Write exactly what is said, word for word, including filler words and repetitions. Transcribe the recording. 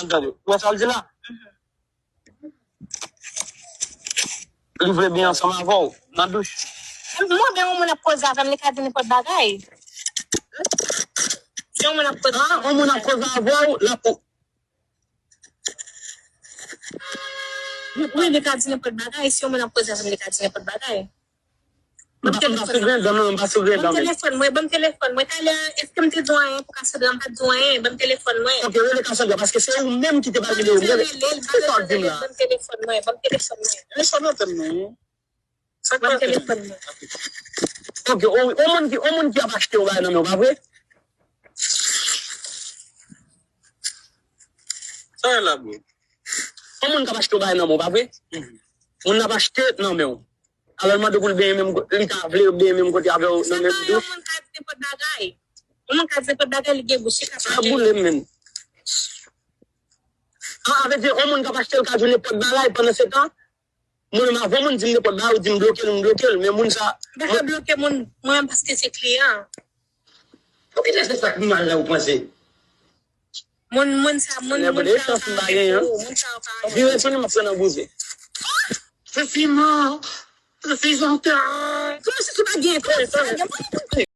Ou wè sa l di la? Li vle byen ansanm avè w nan douch. Mwen, men yon moun ap koze avè m, li ka di nenpòt bagay. Si yon moun ap koze, ah, yon moun ap koze avè w, l ap. Wi, li ka di nenpòt bagay. Si yon moun ap koze avè m, li ka di nenpòt bagay. Ban m telefòn mwen. Ban m telefòn mwen, ban m telefòn mwen. Talè, èske m te di w anyen pou Cassandra? M pa t di w anyen. Ban m telefòn mwen. Ok, rele Cassandra, paske se ou menm ki te pale de yo. Rele, rele, rele, ban m telefòn mwen, ban m telefòn mwen. Rele sou antèn nan. Ban m telefòn mwen. Ok, o, o moun ki, o moun ki ap achte yon bagay nan men w, pa vre? Sa e la, bro? O moun k ap achte yon bagay nan men w, pa vre? Moun nan ap achte nan men w. Alò, l mande pou l benyen menm kote, li ta vle benyen menm kote avè w nan menm douch. Yon moun ka di nenpòt bagay. Yon moun ka di nenpòt bagay, li gen bouch, li ka pale. Sa boule m menm. An, avè di, yon moun k ap achte, l ka di w nenpòt bagay, pandan se tan, mwen menm, avan moun di m nenpòt bagay, ou di m bloke l, m bloke l, men moun sa. M pa ka bloke moun, mwen menm, paske se kliyan. Ou genlè se sa k mal la, ou panse? Moun, moun sa, moun, moun sa pa anyen pou ou, moun sa pa anyen. Vire tounen, m ap pran nan bouzen. Je suis mort. Je suis enterré. Kòman si se pa gen, kòman si se pa gen?